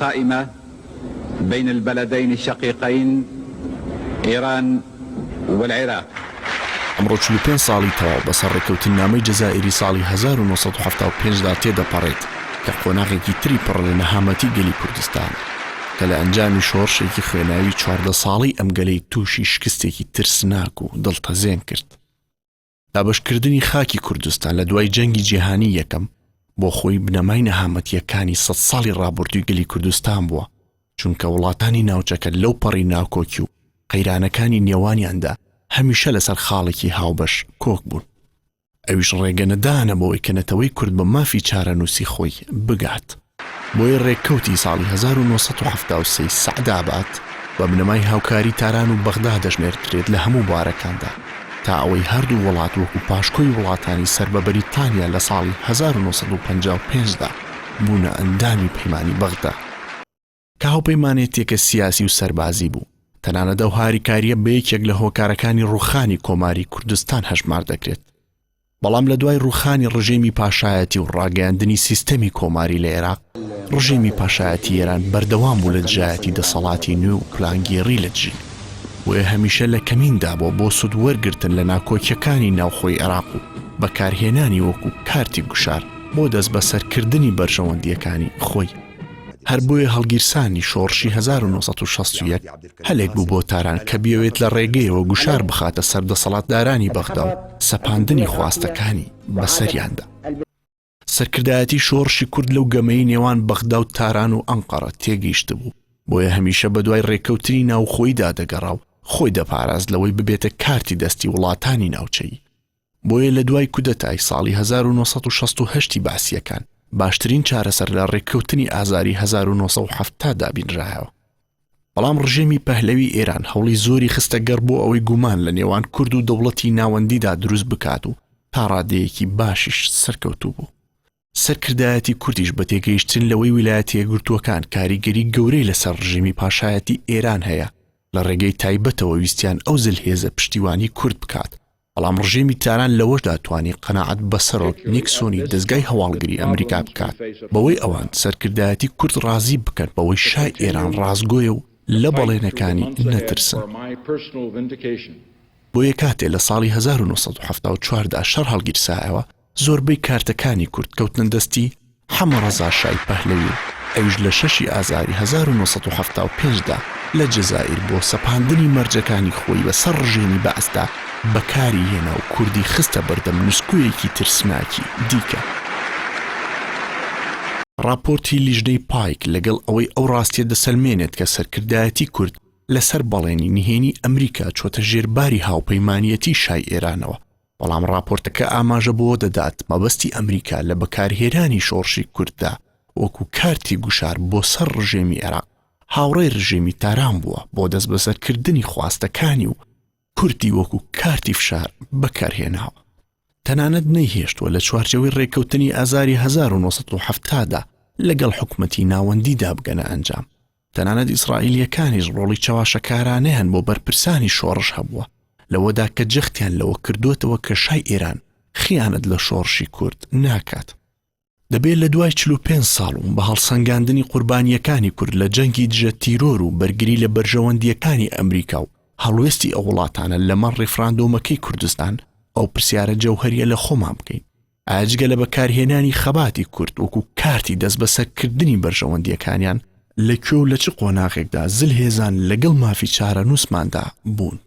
القائمة بين البلدين الشقيقين إيران والعراق. ئەمڕۆ 45 ساڵی تەواو بەسەر ڕێککەوتننامەی جەزائیری ساڵی 1975 دا تێدەپەڕێت کە قۆناغێکی تری پڕ لە نەهامەتی گەلی کوردستانە کە لە ئەنجامی شۆڕشێکی خوێناوی 14 ساڵەی ئەم گەلەی تووشی شکستێکی ترسناک و دڵتەزێن کرد. دابەشکردنی خاکی کوردستان لە دوای جەنگی جیهانی یەکەم بۆ خۆی بنەمای نەهامەتییەکانی سەد ساڵی ڕابوردووی گەلی کوردستان بووە، چونکە وڵاتانی ناوچەکە لەو پەڕی ناکۆکی و قەیرانەکانی نێوانیاندا هەمیشە لەسەر خاڵێکی هاوبەش کۆک بوون، ئەویش ڕێگەنەدانە بەوەی کە نەتەوەی کورد بە مافی چارەنووسی خۆی بگات. بۆیە رێککەوتی ساڵی 1973 سەعدئاباد بە بنەمای هاوکاری تاران و بەغدا دەژمێردرێت لە هەموو بوارەکاندا تا ئەوەی هەردوو وڵات وەکو پاشکۆی وڵاتانی سەر بە بەریتانیا لە ساڵی 1955 دا بوونە ئەندامی پەیمانی بەغدا کە هاوپەیمانێتیەکە سیاسی و سەربازی بوو تەنانەت ئەو هاریکاریە بە یەکێک لە هۆکارەکانی ڕووخانی کۆماری کوردستان هەژمار دەکرێت. بەڵام لە دوای ڕووخانی ڕژێمی پاشایەتی و ڕاگەیاندنی سیستەمی کۆماری لە ئێراق، ڕژێمی پاشایەتی ئێران بەردەوام بوو لە دژایەتی دەسەڵاتی نوێ و پلانگێڕی لە دژی، بۆیە هەمیشە لە کەمیندا بووە بۆ سوود وەرگرتن لە ناکۆکییەکانی ناوخۆی ئێراق و بەکارهێنانی وەکوو کارتی گوشار بۆ دەستبەسەرکردنی بەرژەوەندییەکانی خۆی. هەر بۆیە هەڵگیرسانی شۆڕشی 1961 هەلێک بوو بۆ تاران کە بیەوێت لە ڕێگەیەوە گوشار بخاتە سەر دەسەڵاتدارانی بەغدا و سەپاندنی خواستەکانی بەسەریاندا. سەرکردایەتی شۆڕشی کورد لەو گەمەی نێوان بەغدا و تاران و ئەنقەرە تێگەیشتبوو، بۆیە هەمیشە بەدوای ڕێککەوتنی ناوخۆییدا دەگەڕا و خۆی دەپاراست لەوەی ببێتە کارتی دەستی وڵاتانی ناوچەیی. بۆیە لە دوای کودەتای ساڵی 1968 ی بەعسییەکان، باشترین چارەسەر لە ڕێککەوتنی ئازاری 1970 دا بینرایەوە. بەڵام ڕژێمی پەهلەوی ئێران هەوڵی زۆری خستە گەڕ بۆ ئەوەی گومان لە نێوان کورد و دەوڵەتی ناوەندیدا دروست بکات و تا ڕادەیەکی باشیش سەرکەوتوو بوو. سەرکردایەتی کوردیش بە تێگەیشتن لەوەی ویلایەتە یەکگرتووەکان کاریگەری گەورەی لەسەر ڕژێمی پاشایەتی ئێران هەیە، لە ڕێگەی تایبەتەوە ویستیان ئەو زلهێزە پشتیوانی کورد بکات، بەڵام ڕژێمی تاران لەوەشدا توانی قەناعەت بە سەرۆک نیکسۆنی دەزگای هەواڵگری ئەمریکا بکات بەوەی ئەوان سەرکردایەتی کورد ڕازی بکەن بەوەی شای ئێران ڕاستگۆیە و لە بەڵێنەکانی نەترسن. بۆیە کاتێ لە ساڵی 1974 دا شەڕ هەڵگیرسایەوە زۆربەی کارتەکانی کورد کەوتنە دەستی حەمە ڕەزا شای پەهلەوی و ئەویش لە شەشی ئازاری 1975 دا لە جەزائیر بۆ سەپاندنی مەرجەکانی خۆی بە سەر ڕژێمی بەعسدا بەکاری هێنا و کوردی خستە بەردەم نسکۆیەکی ترسناکی دیکە. ڕاپۆرتی لیژنەی پایک لەگەڵ ئەوەی ئەو ڕاستیە دەسەلمێنێت کە سەرکردایەتی کورد لەسەر بەڵێنی نهێنی ئەمریکا چۆتە ژێر باری هاوپەیمانیەتی شای ئێرانەوە، بەڵام ڕاپۆرتەکە ئاماژە بەوە دەدات مەبەستی ئەمریکا لە بەکارهێنانی شۆڕشی کورددا وەکو کارتی گوشار بۆ سەر ڕژێمی عێراق هاوڕێی ڕژێمی تاران بووە بۆ دەستبەسەرکردنی خواستەکانی و کوردی وەکو کارتی فشار بەکارهێناوە. تەنانەت نەیهێشتووە لە چوارچێوەی ڕێککەوتنی ئازاری 1970 دا لەگەڵ حکومەتی ناوەندیدا بگەنە ئەنجام. تەنانەت ئیسرائیلییەکانیش ڕۆڵی چەواشەکارانەیان بۆ بەرپرسانی شۆڕش هەبووە لەوەدا کە جەختیان لەوە کردووەتەوە کە شای ئێران خیانەت لە شۆڕشی کورد ناکات. دەبێت لە دوای 45 ساڵ و بە هەڵسەنگاندنی قوربانییەکانی کورد لە جەنگی دژە تیرۆر و بەرگری لە بەرژەوەندییەکانی ئەمریکا و هەڵوێستی ئەو وڵاتانە لەمەڕ ڕیفراندۆمەکەی کوردستان ئەو پرسیارە جەوهەرییە لە خۆمان بکەین ئایا جگە لە بەکارهێنانی خەباتی کورد وەکو کارتی دەستبەسەرکردنی بەرژەوەندییەکانیان، لە کوێ و لە چ قۆناغێکدا زلهێزان لەگەڵ مافی چارەنووسماندا بوون؟